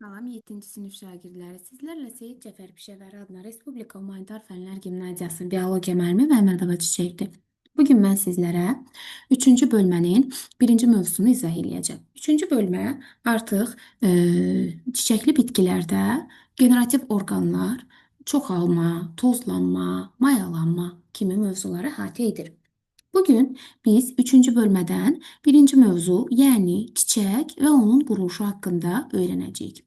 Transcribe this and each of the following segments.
Salam 7-ci sinif şagirdləri. Sizlərlə Seyid Cəfər Pişəvəri adına Respublika Humanitar Fənlər Gimnaziyasının biologiya müəllimi Məmmədova Çiçəkdir. Bugün mən sizlərə 3-cü bölmənin 1-ci mövzusunu izah eləyəcəm. 3-cü bölmə artıq çiçəkli bitkilərdə generativ orqanlar, çoxalma, tozlanma, mayalanma kimi mövzuları əhatə edir. Bugün biz 3-cü bölmədən 1-ci mövzu, yəni çiçək və onun quruluşu haqqında öyrənəcəyik.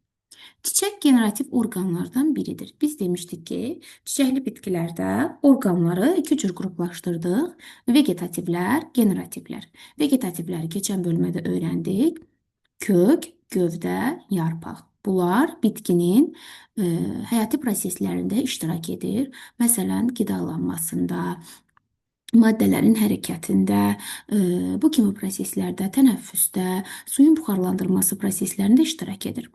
Çiçək generativ orqanlardan biridir. Biz demişdik ki, çiçəkli bitkilərdə orqanları iki cür qruplaşdırdıq. Vegetativlər, generativlər. Vegetativləri keçən bölmədə öyrəndik. Kök, gövdə, yarpaq. Bunlar bitkinin həyati proseslərində iştirak edir. Məsələn, qidalanmasında, maddələrin hərəkətində, bu kimi proseslərdə, tənəffüsdə, suyun buxarlandırılması proseslərində iştirak edir.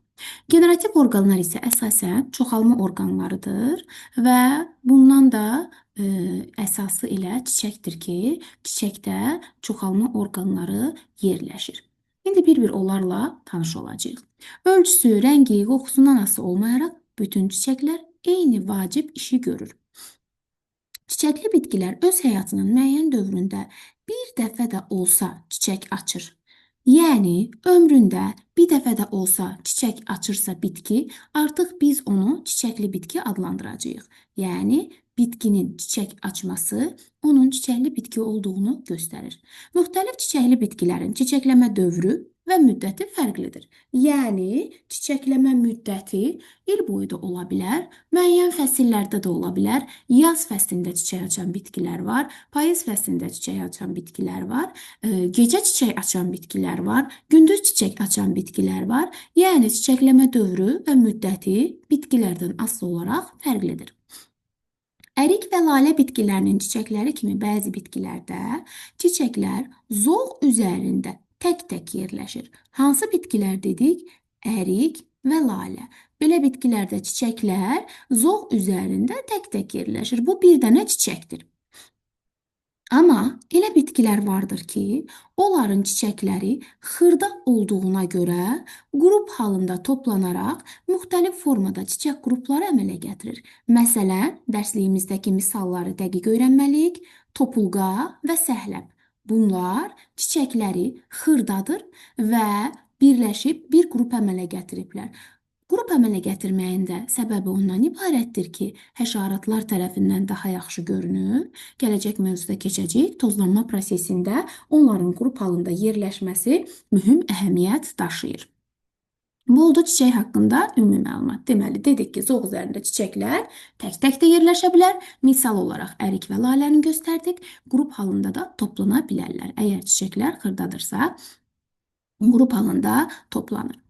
Generativ orqanlar isə əsasən çoxalma orqanlarıdır və bundan da əsası elə çiçəkdir ki, çiçəkdə çoxalma orqanları yerləşir. İndi bir-bir onlarla tanış olacağıq. Ölçüsü, rəngi, qoxusundan asılı olmayaraq bütün çiçəklər eyni vacib işi görür. Çiçəkli bitkilər öz həyatının müəyyən dövründə bir dəfə də olsa çiçək açır. Yəni ömründə bir dəfə də olsa çiçək açırsa bitki, artıq biz onu çiçəkli bitki adlandıracağıq. Yəni bitkinin çiçək açması onun çiçəkli bitki olduğunu göstərir. Müxtəlif çiçəkli bitkilərin çiçəkləmə dövrü və müddəti fərqlidir. Yəni çiçəkləmə müddəti il boyu da ola bilər, müəyyən fəsillərdə də ola bilər. Yaz fəslində çiçək açan bitkilər var, payız fəslində çiçək açan bitkilər var, gecə çiçək açan bitkilər var, gündüz çiçək açan bitkilər var. Yəni çiçəkləmə dövrü və müddəti bitkilərdən asılı olaraq fərqlidir. Ərik və lalə bitkilərinin çiçəkləri kimi bəzi bitkilərdə çiçəklər zoğ üzərində tək-tək yerləşir. Hansı bitkilər dedik? Ərik və lalə. Belə bitkilərdə çiçəklər zoğ üzərində tək-tək yerləşir. Bu bir dənə çiçəkdir. Amma elə bitkilər vardır ki, onların çiçəkləri xırda olduğuna görə qrup halında toplanaraq müxtəlif formada çiçək qrupları əmələ gətirir. Məsələn, dərsliyimizdəki misalları dəqiq öyrənməliyik. Topulqa və səhləb. Bunlar çiçəkləri xırdadır və birləşib bir qrup əmələ gətiriblər. Qrup əmələ gətirməyin də səbəbi ondan ibarətdir ki, həşəratlar tərəfindən daha yaxşı görünür. Gələcək mövzuda keçəcəyik. Tozlanma prosesində onların qrup halında yerləşməsi mühüm əhəmiyyət daşıyır. Bu oldu çiçək haqqında ümumi məlumat. Deməli, dedik ki, zoğ üzərində çiçəklər tək-tək də yerləşə bilər. Misal olaraq ərik və laləni göstərdik. Qrup halında da toplana bilərlər. Əgər çiçəklər xırdadırsa, qrup halında toplanır.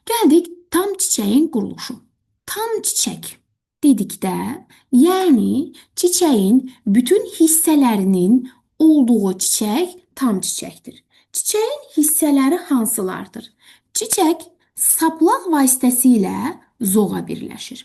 Gəldik tam çiçəyin quruluşu. Tam çiçək dedikdə, yəni çiçəyin bütün hissələrinin olduğu çiçək tam çiçəkdir. Çiçəyin hissələri hansılardır? Çiçək saplaq vasitəsilə zoğa birləşir.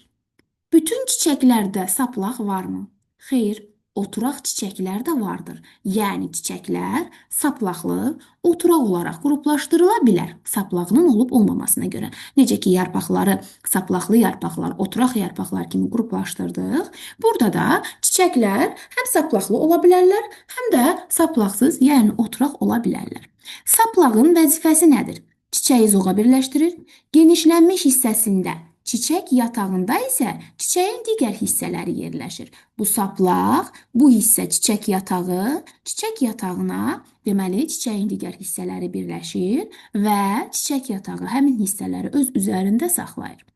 Bütün çiçəklərdə saplaq varmı? Xeyr, oturaq çiçəklər də vardır. Yəni çiçəklər saplaqlı, oturaq olaraq qruplaşdırıla bilər. Saplağının olub olmamasına görə. Necə ki yarpaqları saplaqlı yarpaqlar, oturaq yarpaqlar kimi qruplaşdırdıq. Burada da çiçəklər həm saplaqlı ola bilərlər, həm də saplaqsız, yəni oturaq ola bilərlər. Saplağın vəzifəsi nədir? Çiçəyi zoğa birləşdirir. Genişlənmiş hissəsində çiçək yatağında isə çiçəyin digər hissələri yerləşir. Bu saplaq, bu hissə çiçək yatağı, çiçək yatağına deməli çiçəyin digər hissələri birləşir və çiçək yatağı həmin hissələri öz üzərində saxlayır.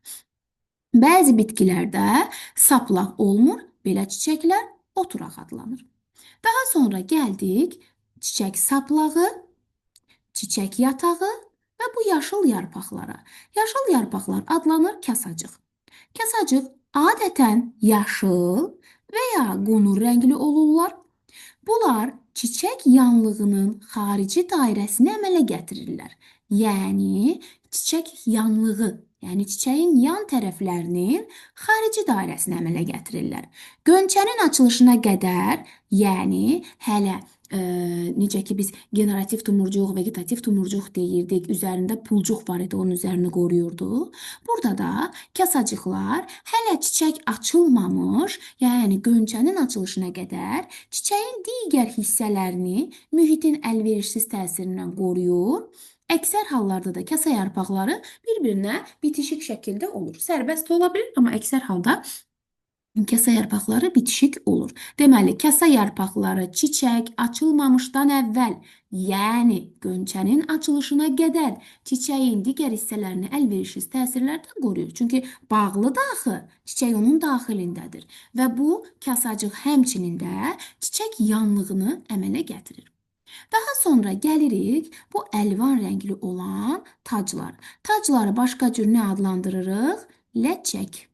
Bəzi bitkilərdə saplaq olmur, belə çiçəklər oturaq adlanır. Daha sonra gəldik çiçək saplağı, çiçək yatağı və bu yaşıl yarpaqlara. Yaşıl yarpaqlar adlanır kasacıq. Kasacıq adətən yaşıl və ya qonur rəngli olurlar. Bunlar çiçək yanlığının xarici dairəsini əmələ gətirirlər. Yəni çiçək yanlığı, yəni çiçəyin yan tərəflərinin xarici dairəsini əmələ gətirirlər. Gönçənin açılışına qədər, yəni hələ Necə ki biz generativ tumurcuq, vegetativ tumurcuq deyirdik, üzərində pulcuq var idi, onun üzərini qoruyurdu. Burada da kasacıqlar hələ çiçək açılmamış, yəni gönçənin açılışına qədər çiçəyin digər hissələrini mühitin əlverişsiz təsirindən qoruyur. Əksər hallarda da kasa yarpaqları bir-birinə bitişik şəkildə olur. Sərbəst ola bilər, amma əksər halda kasa yarpaqları bitişik olur. Deməli, kasa yarpaqları çiçək açılmamışdan əvvəl, yəni gönçənin açılışına qədər çiçəyin digər hissələrini əlverişsiz təsirlərdən qoruyur. Çünki bağlıdır axı, çiçək onun daxilindədir və bu kasacıq həmçinin də çiçək yanlığını əmələ gətirir. Daha sonra gəlirik bu əlvan rəngli olan taclar. Tacları başqa cür nə adlandırırıq? Ləçək.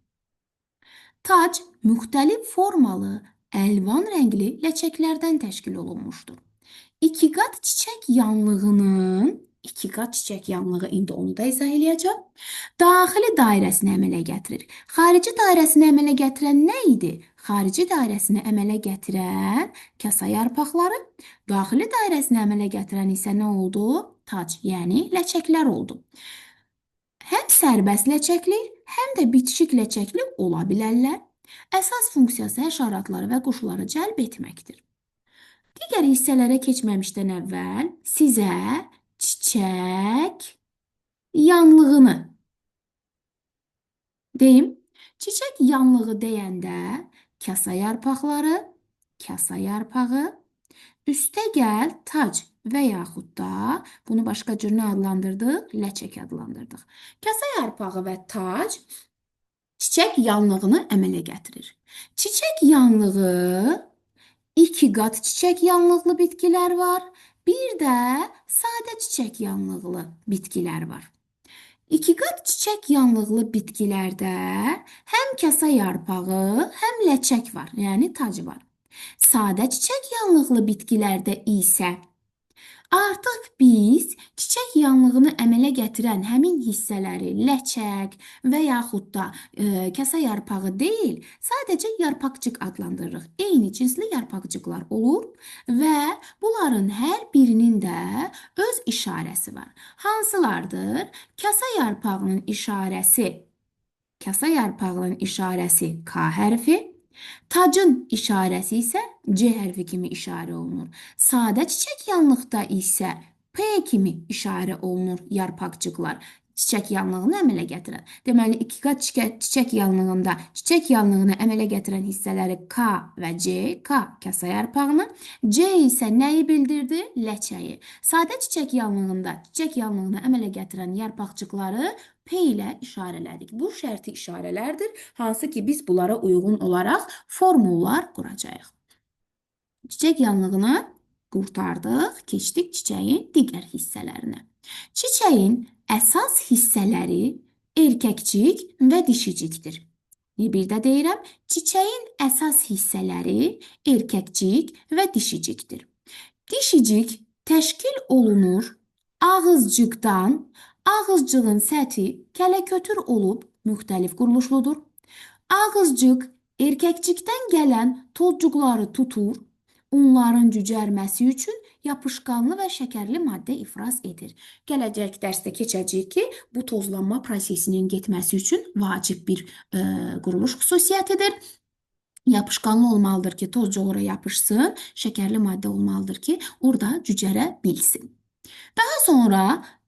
Tac müxtəlif formalı əlvan rəngli ləçəklərdən təşkil olunmuşdur. İki qat çiçək yanlığının, iki qat çiçək yanlığı indi onu da izah eləyəcəm. Daxili dairəsini əmələ gətirir. Xarici dairəsini əmələ gətirən nə idi? Xarici dairəsini əmələ gətirən kasa yarpaqları, daxili dairəsini əmələ gətirən isə nə oldu? Tac, yəni ləçəklər oldu. Həm sərbəst ləçəkli, həm də bitişik ləçəkli ola bilərlər. Əsas funksiyası həşəratları və quşları cəlb etməkdir. Digər hissələrə keçməmişdən əvvəl sizə çiçək yanlığını deyim. Çiçək yanlığı deyəndə kasa yarpaqları, kasa yarpağı, üstə gəl tac və yaxud da bunu başqa cür nə adlandırdıq? Ləçək adlandırdıq. Kasa yarpağı və tac çiçək yanlığını əmələ gətirir. Çiçək yanlığı iki qat çiçək yanlıqlı bitkilər var. Bir də sadə çiçək yanlıqlı bitkilər var. İki qat çiçək yanlıqlı bitkilərdə həm kasa yarpağı, həm ləçək var, yəni tac var. Sadə çiçək yanlıqlı bitkilərdə isə artıq biz çiçək yanlığını əmələ gətirən həmin hissələri ləçək və yaxud da kasa yarpağı deyil, sadəcə yarpaqcıq adlandırırıq. Eyni cinsli yarpaqcıqlar olur və bunların hər birinin də öz işarəsi var. Hansılardır? Kasa yarpağının işarəsi, kasa yarpağının işarəsi K hərfi, tacın işarəsi isə C hərfi kimi işarə olunur. Sadə çiçək yanlıqda isə P kimi işarə olunur yarpaqcıqlar. Çiçək yanlığını əmələ gətirən. Deməli, iki qat çiçək yanlığında çiçək yanlığını əmələ gətirən hissələri K və C, K kasa yarpağını, C isə nəyi bildirdi? Ləçəyi. Sadə çiçək yanlığında çiçək yanlığını əmələ gətirən yarpaqcıqları P ilə işarələdik. Bu şərti işarələrdir, hansı ki biz bunlara uyğun olaraq formullar quracağıq. Çiçək yanlığını qurtardıq, keçdik çiçəyin digər hissələrinə. Çiçəyin əsas hissələri erkəkcik və dişicikdir. Bir də deyirəm, çiçəyin əsas hissələri erkəkcik və dişicikdir. Dişicik təşkil olunur ağızcıqdan. Ağızcığın səthi kələkötür olub müxtəlif quruluşludur. Ağızcıq erkəkcikdən gələn tozcuqları tutur, onların cücərməsi üçün yapışqanlı və şəkərli maddə ifraz edir. Gələcək dərsdə keçəcəyik ki, bu tozlanma prosesinin getməsi üçün vacib bir quruluş xüsusiyyətidir. Yapışqanlı olmalıdır ki, tozcuq ora yapışsın, şəkərli maddə olmalıdır ki, orada cücərə bilsin. Daha sonra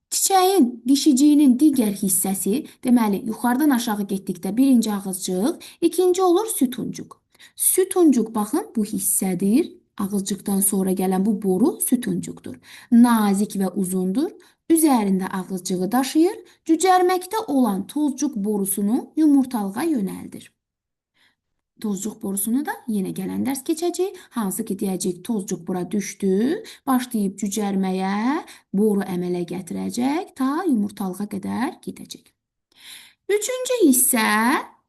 çiçəyin dişiciyinin digər hissəsi, deməli, yuxarıdan aşağı getdikdə birinci ağızcıq, ikinci olur sütuncuq. Sütuncuq, baxın, bu hissədir. Ağızcıqdan sonra gələn bu boru sütuncuqdur. Nazik və uzundur. Üzərində ağızcığı daşıyır. Cücərməkdə olan tozcuq borusunu yumurtalığa yönəldir. Tozcuq borusunu da yenə gələn dərs keçəcək. Hansı ki, deyəcək tozcuq bura düşdü, başlayıb cücərməyə, boru əmələ gətirəcək, ta yumurtalığa qədər gedəcək. Üçüncü hissə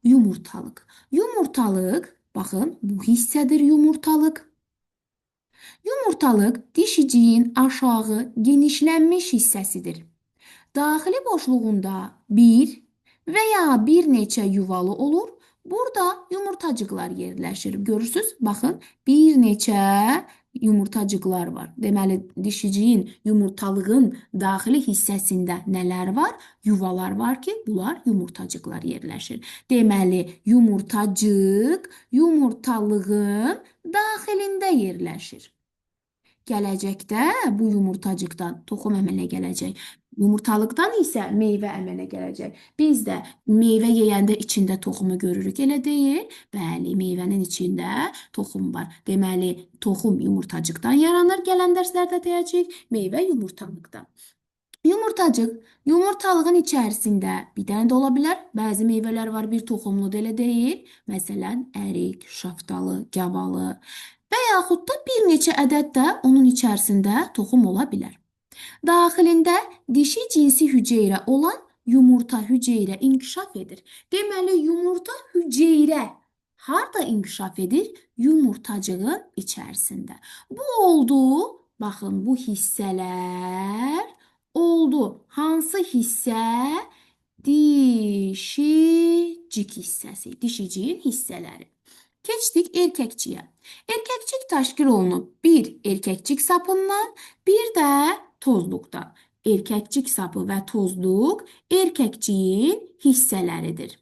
yumurtalıq. Yumurtalıq, baxın, bu hissədir yumurtalıq. Yumurtalıq dişiciyin aşağı genişlənmiş hissəsidir. Daxili boşluğunda bir və ya bir neçə yuvalı olur. Burada yumurtacıqlar yerləşir. Görürsünüz? Baxın, bir neçə Yumurtacıqlar var. Deməli, dişiciyin, yumurtalığın daxili hissəsində nələr var? Yuvalar var ki, bunlar yumurtacıqlar yerləşir. Deməli, yumurtacıq yumurtalığın daxilində yerləşir. Gələcəkdə bu yumurtacıqdan toxum əmələ gələcək. Yumurtalıqdan isə meyvə əmələ gələcək. Biz də meyvə yeyəndə içində toxumu görürük, elə deyil? Bəli, meyvənin içində toxum var. Deməli, toxum yumurtacıqdan yaranır, gələn dərslərdə deyəcəyik, meyvə yumurtalıqdan. Yumurtacıq, yumurtalığın içərisində bir dənə də ola bilər. Bəzi meyvələr var, bir toxumlu da elə deyil. Məsələn, ərik, şaftalı, gavalı və yaxud da bir neçə ədəd də onun içərisində toxum ola bilər. Daxilində dişi cinsi hüceyrə olan yumurta hüceyrə inkişaf edir. Deməli, yumurta hüceyrə harda inkişaf edir? Yumurtacığın içərisində. Bu oldu, baxın, bu hissələr oldu. Hansı hissə? Dişicik hissəsi, dişiciyin hissələri. Keçdik erkəkçiyə. Erkəkcik təşkil olunub bir erkəkcik sapından, bir də tozluqdan. Erkəkcik sapı və tozluq erkəkciyin hissələridir.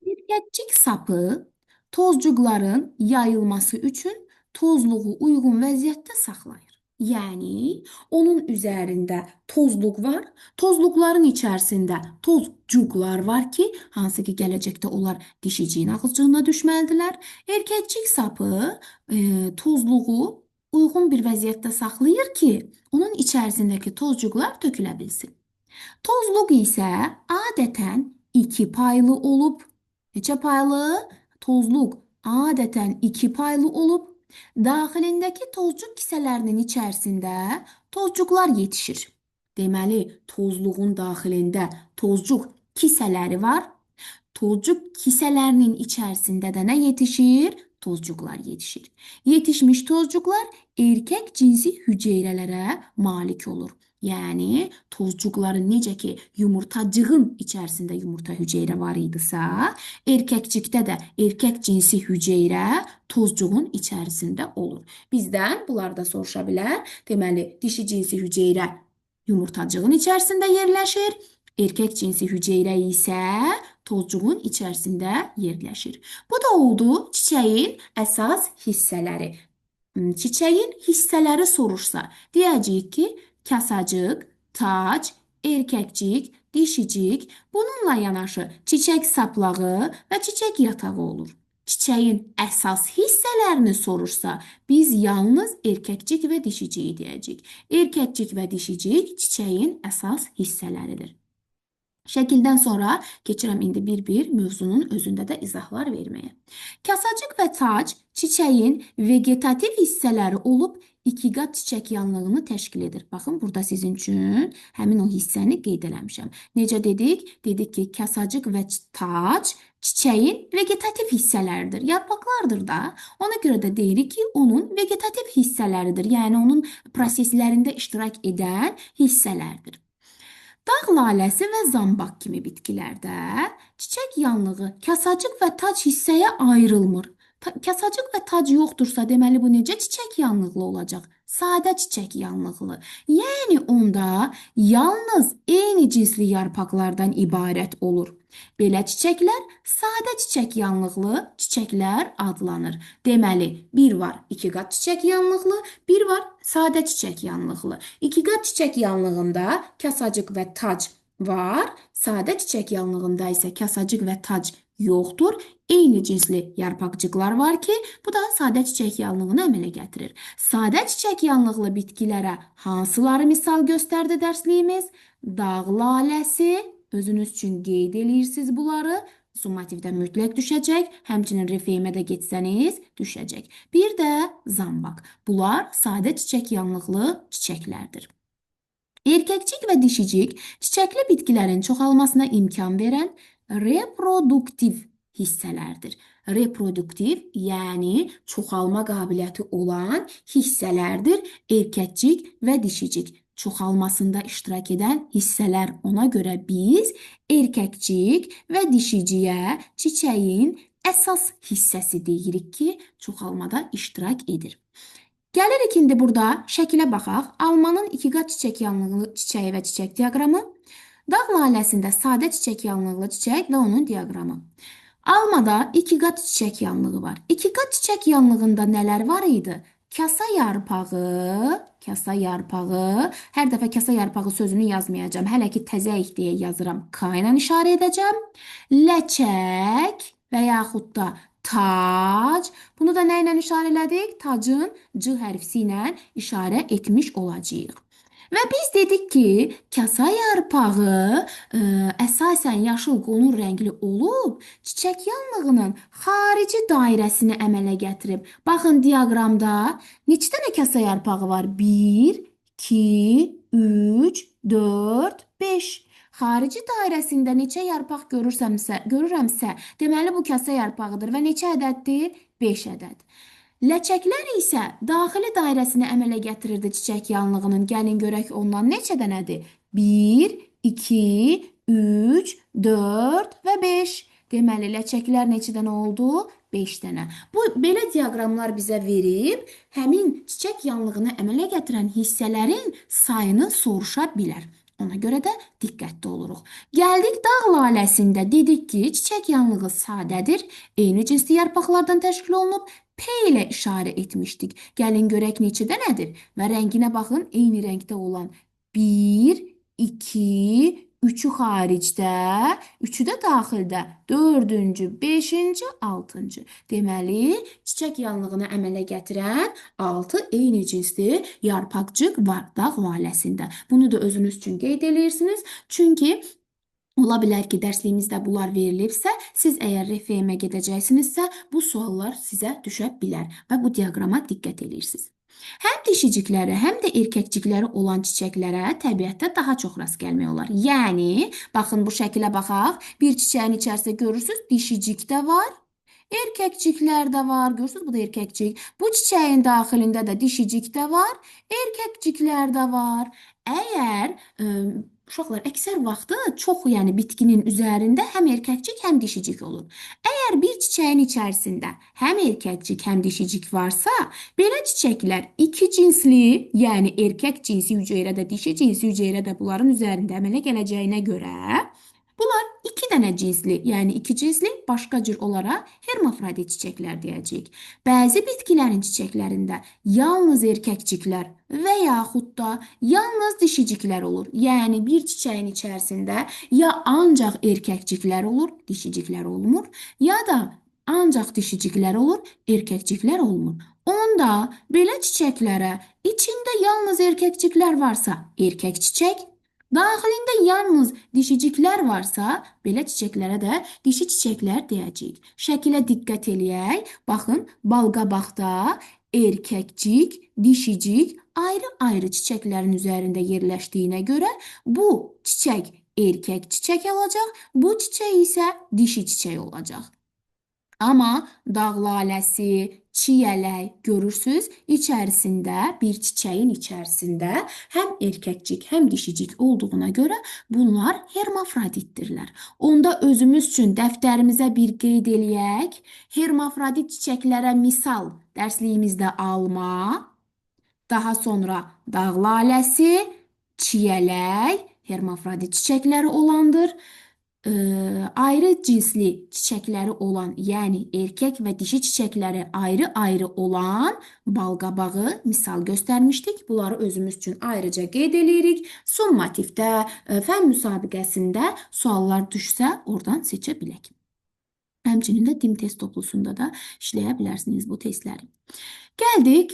Erkəkcik sapı tozcuqların yayılması üçün tozluğu uyğun vəziyyətdə saxlayır. Yəni, onun üzərində tozluq var. Tozluqların içərisində tozcuqlar var ki, hansı ki gələcəkdə onlar dişiciyin ağızcığına düşməlidirlər. Erkəkcik sapı tozluğu uyğun bir vəziyyətdə saxlayır ki, onun içərisindəki tozcuqlar tökülə bilsin. Tozluq isə adətən iki paylı olub. Neçə paylı? Tozluq adətən iki paylı olub. Daxilindəki tozcuq kisələrinin içərisində tozcuqlar yetişir. Deməli, tozluğun daxilində tozcuq kisələri var. Tozcuq kisələrinin içərisində də nə yetişir? Tozcuqlar yetişir. Yetişmiş tozcuqlar erkək cinsi hüceyrələrə malik olur. Yəni, tozcuqların necə ki yumurtacığın içərisində yumurta hüceyrə var idisə, erkəkcikdə də erkək cinsi hüceyrə tozcuğun içərisində olur. Bizdən bunlar da soruşa bilər. Deməli, dişi cinsi hüceyrə yumurtacığın içərisində yerləşir. Erkək cinsi hüceyrə isə tozcuğun içərisində yerləşir. Bu da oldu çiçəyin əsas hissələri. Çiçəyin hissələri soruşsa, deyəcəyik ki, kasacıq, tac, erkəkcik, dişicik, bununla yanaşı çiçək saplağı və çiçək yatağı olur. Çiçəyin əsas hissələrini soruşsa, biz yalnız erkəkcik və dişiciyi deyəcəyik. Erkəkcik və dişicik çiçəyin əsas hissələridir. Şəkildən sonra keçirəm indi bir-bir mövzunun özündə də izahlar verməyə. Kasacıq və tac çiçəyin vegetativ hissələri olub iki qat çiçək yanlığını təşkil edir. Baxın, burada sizin üçün həmin o hissəni qeyd eləmişəm. Necə dedik? Dedik ki, kasacıq və tac çiçəyin vegetativ hissələridir, yarpaqlardır da. Ona görə də deyirik ki, onun vegetativ hissələridir. Yəni, onun proseslərində iştirak edən hissələrdir. Dağ laləsi və zambaq kimi bitkilərdə çiçək yanlığı kasacıq və tac hissəyə ayrılmır. Kasacıq və tac yoxdursa, deməli bu necə çiçək yanlıqlı olacaq? Sadə çiçək yanlıqlı. Yəni onda yalnız eyni cinsli yarpaqlardan ibarət olur. Belə çiçəklər sadə çiçək yanlıqlı çiçəklər adlanır. Deməli, bir var iki qat çiçək yanlıqlı, bir var sadə çiçək yanlıqlı. İki qat çiçək yanlığında kasacıq və tac var. Sadə çiçək yanlığında isə kasacıq və tac yoxdur. Eyni cinsli yarpaqcıqlar var ki, bu da sadə çiçək yanlığını əmələ gətirir. Sadə çiçək yanlıqlı bitkilərə hansıları misal göstərdi dərsliyimiz? Dağ laləsi, özünüz üçün qeyd eləyirsiniz bunları. Summativdə mütləq düşəcək, həmçinin RFM-ə də getsəniz düşəcək. Bir də zambaq. Bunlar sadə çiçək yanlıqlı çiçəklərdir. Erkəkcik və dişicik çiçəkli bitkilərin çoxalmasına imkan verən reproduktiv hissələrdir. Reproduktiv, yəni çoxalma qabiliyyəti olan hissələrdir. Erkəkcik və dişicik çoxalmasında iştirak edən hissələr. Ona görə biz erkəkcik və dişiciyə çiçəyin əsas hissəsi deyirik ki, çoxalmada iştirak edir. Gəlirik indi burada şəkilə baxaq. Almanın iki qat çiçək yanlıqlı çiçəyi və çiçək diaqramı. Dağ laləsində sadə çiçək yanlıqlı çiçək və onun diaqramı. Almada iki qat çiçək yanlığı var. İki qat çiçək yanlığında nələr var idi? Kasa yarpağı, kasa yarpağı. Hər dəfə kasa yarpağı sözünü yazmayacağam. Hələ ki təzəyik deyə yazıram. K ilə işarə edəcəm. Ləçək və yaxud da tac. Bunu da nə ilə işarə elədik? Tacın C hərfisi ilə işarə etmiş olacağıq. Və biz dedik ki, kasa yarpağı əsasən yaşıl qonur rəngli olub, çiçək yanlığının xarici dairəsini əmələ gətirib. Baxın diaqramda neçə dənə kasa yarpağı var? 1, 2, 3, 4, 5. Xarici dairəsində neçə yarpaq görürəmsə, deməli bu kasa yarpağıdır və neçə ədəddir? 5 ədəd. Ləçəklər isə daxili dairəsini əmələ gətirirdi çiçək yanlığının. Gəlin görək ondan neçə dənədir? 1, 2, 3, 4 və 5. Deməli, ləçəklər neçə dənə oldu? 5 dənə. Bu, belə diaqramlar bizə verib, həmin çiçək yanlığını əmələ gətirən hissələrin sayını soruşa bilər. Ona görə də diqqətli oluruq. Gəldik dağ laləsində dedik ki, çiçək yanlığı sadədir, eyni cinsli yarpaqlardan təşkil olunub, P ilə işarə etmişdik. Gəlin görək neçə dənədir və rənginə baxın, eyni rəngdə olan 1, 2, 3-ü xaricdə, 3-ü də daxildə, 4-cü, 5-ci, 6-cı. Deməli, çiçək yanlığını əmələ gətirən 6 eyni cinsli yarpaqcıq var dağ laləsində. Bunu da özünüz üçün qeyd edirsiniz. Çünki ola bilər ki, dərsliyimizdə bunlar verilibsə, siz əgər RFM-ə gedəcəksinizsə, bu suallar sizə düşə bilər və bu diaqrama diqqət edirsiniz. Həm dişicikləri, həm də erkəkcikləri olan çiçəklərə təbiətdə daha çox rast gəlmək olar. Yəni, baxın bu şəkilə baxaq. Bir çiçəyin içərisində görürsünüz, dişicik də var, erkəkciklər də var. Görürsünüz, bu da erkəkcik. Bu çiçəyin daxilində də dişicik də var, erkəkciklər də var. Əgər uşaqlar əksər vaxtı çox, yəni bitkinin üzərində həm erkəkcik, həm dişicik olur. Əgər bir çiçəyin içərisində həm erkəkcik, həm dişicik varsa, belə çiçəklər iki cinsli, yəni erkək cinsi hüceyrə də, dişi cinsi hüceyrə də bunların üzərində əmələ gələcəyinə görə bunlar iki dənə cinsli, yəni iki cinsli başqa cür olaraq hermafrodit çiçəklər deyəcəyik. Bəzi bitkilərin çiçəklərində yalnız erkəkciklər və yaxud da yalnız dişiciklər olur. Yəni bir çiçəyin içərisində ya ancaq erkəkciklər olur, dişiciklər olmur, ya da ancaq dişiciklər olur, erkəkciklər olmur. Onda belə çiçəklərə içində yalnız erkəkciklər varsa erkək çiçək, daxilində yalnız dişiciklər varsa, belə çiçəklərə də dişi çiçəklər deyəcəyik. Şəkilə diqqət eləyək. Baxın, balqabaqda erkəkcik, dişicik ayrı-ayrı çiçəklərin üzərində yerləşdiyinə görə bu çiçək erkək çiçək olacaq, bu çiçək isə dişi çiçək olacaq. Amma dağ laləsi, çiyələk görürsünüz, içərisində bir çiçəyin içərisində həm erkəkcik, həm dişicik olduğuna görə bunlar hermafroditdirlər. Onda özümüz üçün dəftərimizə bir qeyd eləyək. Hermafrodit çiçəklərə misal dərsliyimizdə alma, daha sonra dağ laləsi, çiyələk hermafrodit çiçəkləri olandır. Ayrı cinsli çiçəkləri olan, yəni erkək və dişi çiçəkləri ayrı-ayrı olan balqabağı misal göstərmişdik. Bunları özümüz üçün ayrıca qeyd eləyirik. Summativdə, fən müsabiqəsində suallar düşsə, oradan seçə bilək. Həmçinin də DİM test toplusunda da işləyə bilərsiniz bu testləri. Gəldik,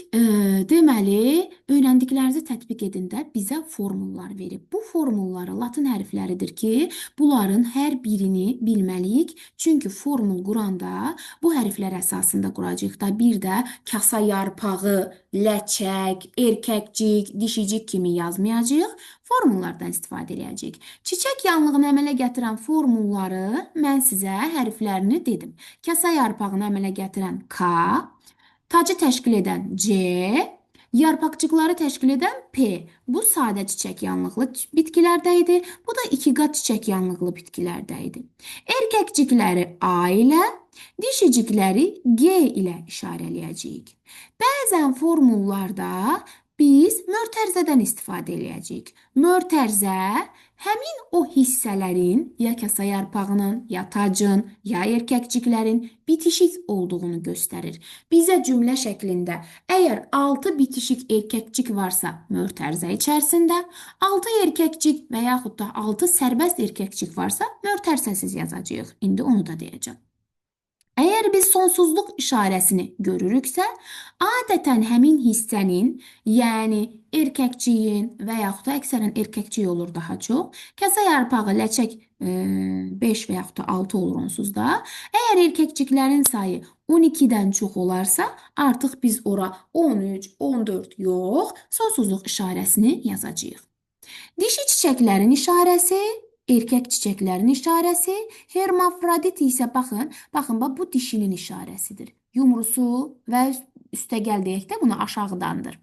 deməli, öyrəndiklərinizi tətbiq edində bizə formullar verib. Bu formulları latın hərfləridir ki, bunların hər birini bilməliyik. Çünki formul quranda bu hərflər əsasında quracağıq da. Bir də kasa yarpağı, ləçək, erkəkcik, dişicik kimi yazmayacağıq. Formullardan istifadə edəcəyik. Çiçək yanlığını əmələ gətirən formulları mən sizə hərflərini dedim. Kasa yarpağını əmələ gətirən K, tacı təşkil edən C, yarpaqcıqları təşkil edən P. Bu sadə çiçək yanlıqlı bitkilərdə idi. Bu da iki qat çiçək yanlıqlı bitkilərdə idi. Erkəkcikləri A ilə, dişicikləri G ilə işarələyəcəyik. Bəzən formullarda biz mötərizədən istifadə eləyəcəyik. Mötərizə həmin o hissələrin, ya kasa yarpağının, ya tacın, ya erkəkciklərin bitişik olduğunu göstərir. Bizə cümlə şəklində əgər 6 bitişik erkəkcik varsa mötərizə içərisində, 6 erkəkcik və yaxud da 6 sərbəst erkəkcik varsa mötərizəsiz yazacağıq. İndi onu da deyəcəm. Əgər biz sonsuzluq işarəsini görürüksə, adətən həmin hissənin, yəni erkəkciyin və yaxud da əksərən erkəkcik olur daha çox, kasa yarpağı ləçək 5 və yaxud da 6 olur onsuz da. Əgər erkəkciklərin sayı 12-dən çox olarsa, artıq biz ora 13, 14 yox, sonsuzluq işarəsini yazacağıq. Dişi çiçəklərin işarəsi, erkək çiçəklərin işarəsi, hermafrodit isə baxın, baxın, bax, bu dişinin işarəsidir. Yumrusu və üstəgəl deyək də buna aşağıdandır.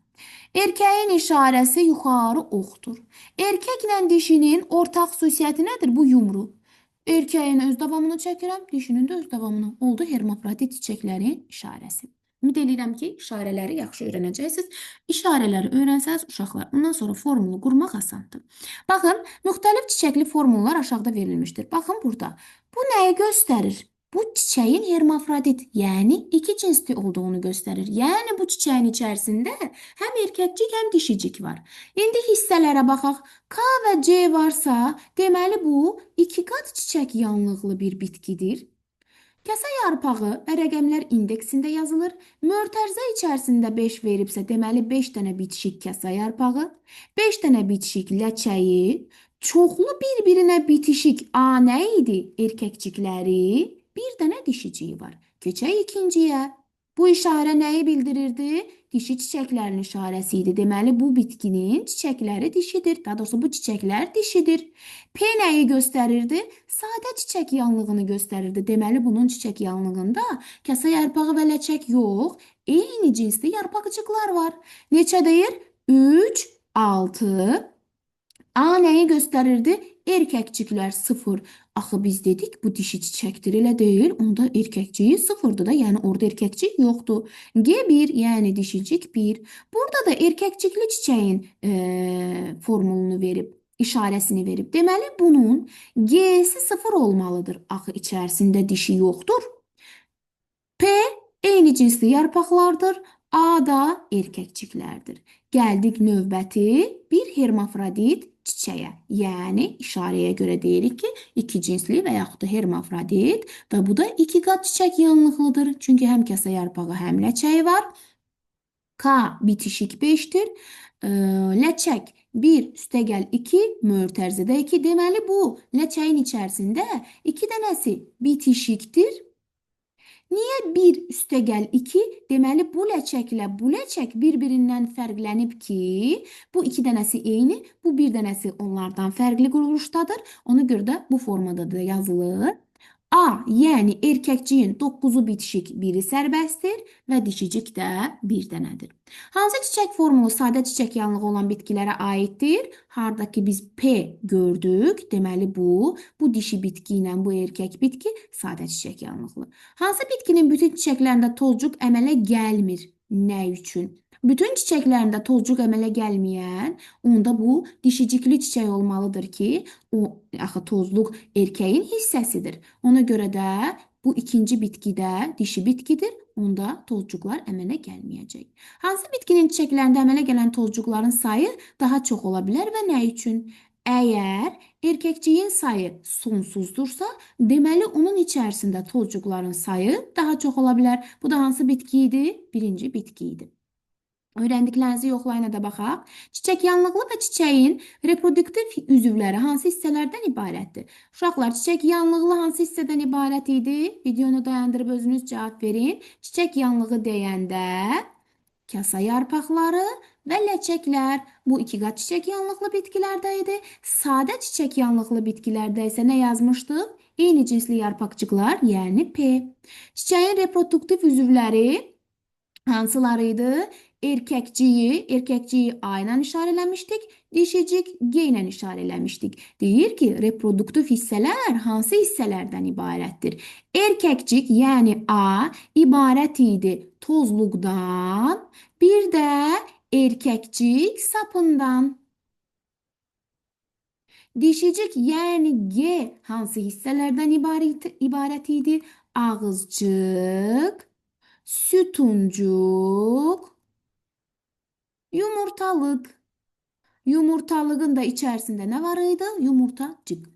Erkəyin işarəsi yuxarı oxdur. Erkəklə dişinin ortaq xüsusiyyəti nədir? Bu yumru. Erkəyin öz davamını çəkirəm, dişinin də öz davamını. Oldu hermafrodit çiçəklərin işarəsi. Ümid eləyirəm ki, işarələri yaxşı öyrənəcəksiniz. İşarələri öyrənsəniz uşaqlar, ondan sonra formulu qurmaq asandır. Baxın, müxtəlif çiçəkli formullar aşağıda verilmişdir. Baxın burada. Bu nəyi göstərir? Bu çiçəyin hermafrodit, yəni iki cinsli olduğunu göstərir. Yəni bu çiçəyin içərisində həm erkəkcik, həm dişicik var. İndi hissələrə baxaq. K və C varsa, deməli bu iki qat çiçək yanlıqlı bir bitkidir. Kasa yarpağı və rəqəmlər indeksində yazılır. Mötərizə içərisində 5 veribsə, deməli 5 dənə bitişik kasa yarpağı, 5 dənə bitişik ləçəyi, çoxlu bir-birinə bitişik A nə idi? Erkəkcikləri, bir dənə dişiciyi var. Keçək ikinciyə. Bu işarə nəyi bildirirdi? Dişi çiçəklərin işarəsi idi. Deməli, bu bitkinin çiçəkləri dişidir. Daha doğrusu, bu çiçəklər dişidir. P nəyi göstərirdi? Sadə çiçək yanlığını göstərirdi. Deməli, bunun çiçək yanlığında kasa yarpağı və ləçək yox, eyni cinsli yarpaqcıqlar var. Neçə deyir? 3, 6. A nəyi göstərirdi? Erkəkciklər 0. Axı biz dedik bu dişi çiçəkdir, elə deyil. Onda erkəkciyi 0-dır da, yəni orada erkəkcik yoxdur. G1, yəni dişicik 1. Burada da erkəkcikli çiçəyin formulunu verib, işarəsini verib. Deməli bunun G-si 0 olmalıdır. Axı içərisində dişi yoxdur. P eyni cinsli yarpaqlardır. A da erkəkciklərdir. Gəldik növbəti bir hermafrodit çiçəyə. Yəni işarəyə görə deyirik ki, iki cinsli və yaxud da hermafrodit və bu da iki qat çiçək yanlıqlıdır. Çünki həm kasa yarpağı, həm ləçəyi var. K bitişik 5-dir. Ləçək 1 üstəgəl 2, mötərizədə 2. Deməli bu ləçəyin içərisində 2 dənəsi bitişikdir. Niyə 1 üstəgəl 2? Deməli, bu ləçəklə bu ləçək bir-birindən fərqlənib ki, bu iki dənəsi eyni, bu bir dənəsi onlardan fərqli quruluşdadır. Ona görə də bu formada da yazılır. A, yəni erkəkciyin 9-u bitişik, biri sərbəstdir və dişicik də bir dənədir. Hansı çiçək formulu sadə çiçək yanlığı olan bitkilərə aiddir? Harda ki biz P gördük, deməli bu dişi bitki ilə bu erkək bitki sadə çiçək yanlıqlı. Hansı bitkinin bütün çiçəklərində tozcuq əmələ gəlmir? Nə üçün? Bütün çiçəklərində tozcuq əmələ gəlməyən, onda bu dişicikli çiçək olmalıdır ki, o axı tozluq erkəyin hissəsidir. Ona görə də bu ikinci bitkidə dişi bitkidir, onda tozcuqlar əmələ gəlməyəcək. Hansı bitkinin çiçəklərində əmələ gələn tozcuqların sayı daha çox ola bilər və nə üçün? Əgər erkəkciyin sayı sonsuzdursa, deməli onun içərisində tozcuqların sayı daha çox ola bilər. Bu da hansı bitki idi? Birinci bitki idi. Öyrəndiklərinizi yoxlayına da baxaq. Çiçək yanlıqlı və çiçəyin reproduktiv üzvləri hansı hissələrdən ibarətdir? Uşaqlar, çiçək yanlıqlı hansı hissədən ibarət idi? Videonu dayandırıb özünüz cavab verin. Çiçək yanlığı deyəndə kasa yarpaqları və ləçəklər bu iki qat çiçək yanlıqlı bitkilərdə idi. Sadə çiçək yanlıqlı bitkilərdə isə nə yazmışdıq? Eyni cinsli yarpaqcıqlar, yəni P. Çiçəyin reproduktiv üzvləri hansıları idi? Erkəkciyi, erkəkciyi A ilə işarə eləmişdik, dişicik G ilə işarə eləmişdik. Deyir ki, reproduktiv hissələr hansı hissələrdən ibarətdir? Erkəkcik, yəni A ibarət idi tozluqdan, bir də erkəkcik sapından. Dişicik, yəni G hansı hissələrdən ibarət idi? Ağızcıq, sütuncuq, yumurtalıq. Yumurtalığın da içərisində nə var idi? Yumurtacıq.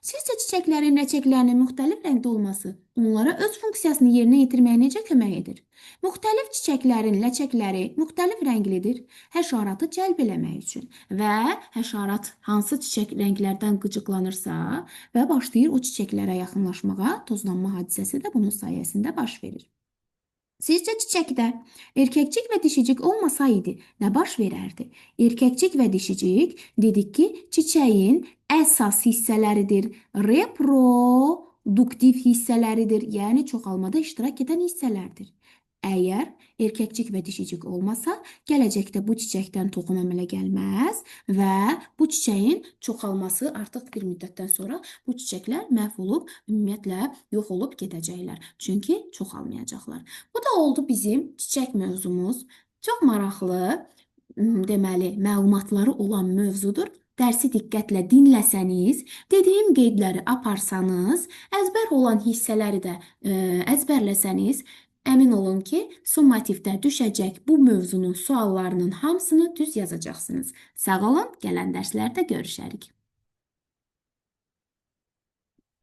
Sizcə çiçəklərin ləçəklərinin müxtəlif rəngdə olması onlara öz funksiyasını yerinə yetirməyə necə kömək edir? Müxtəlif çiçəklərin ləçəkləri müxtəlif rənglidir. Həşəratı cəlb eləmək üçün və həşərat hansı çiçək rənglərdən qıcıqlanırsa və başlayır o çiçəklərə yaxınlaşmağa, tozlanma hadisəsi də bunun sayəsində baş verir. Sizcə çiçəkdə erkəkcik və dişicik olmasaydı nə baş verərdi? Erkəkcik və dişicik dedik ki, çiçəyin əsas hissələridir. Reproduktiv hissələridir. Yəni çoxalmada iştirak edən hissələrdir. Əgər erkəkcik və dişicik olmasa, gələcəkdə bu çiçəkdən toxum əmələ gəlməz və bu çiçəyin çoxalması artıq bir müddətdən sonra bu çiçəklər məhv olub, ümumiyyətlə yox olub gedəcəklər. Çünki çoxalmayacaqlar. Bu da oldu bizim çiçək mövzumuz. Çox maraqlı, deməli, məlumatları olan mövzudur. Dərsi diqqətlə dinləsəniz, dediyim qeydləri aparsanız, əzbər olan hissələri də əzbərləsəniz, əmin olun ki, summativdə düşəcək bu mövzunun suallarının hamısını düz yazacaqsınız. Sağ olun, gələn dərslərdə görüşərik.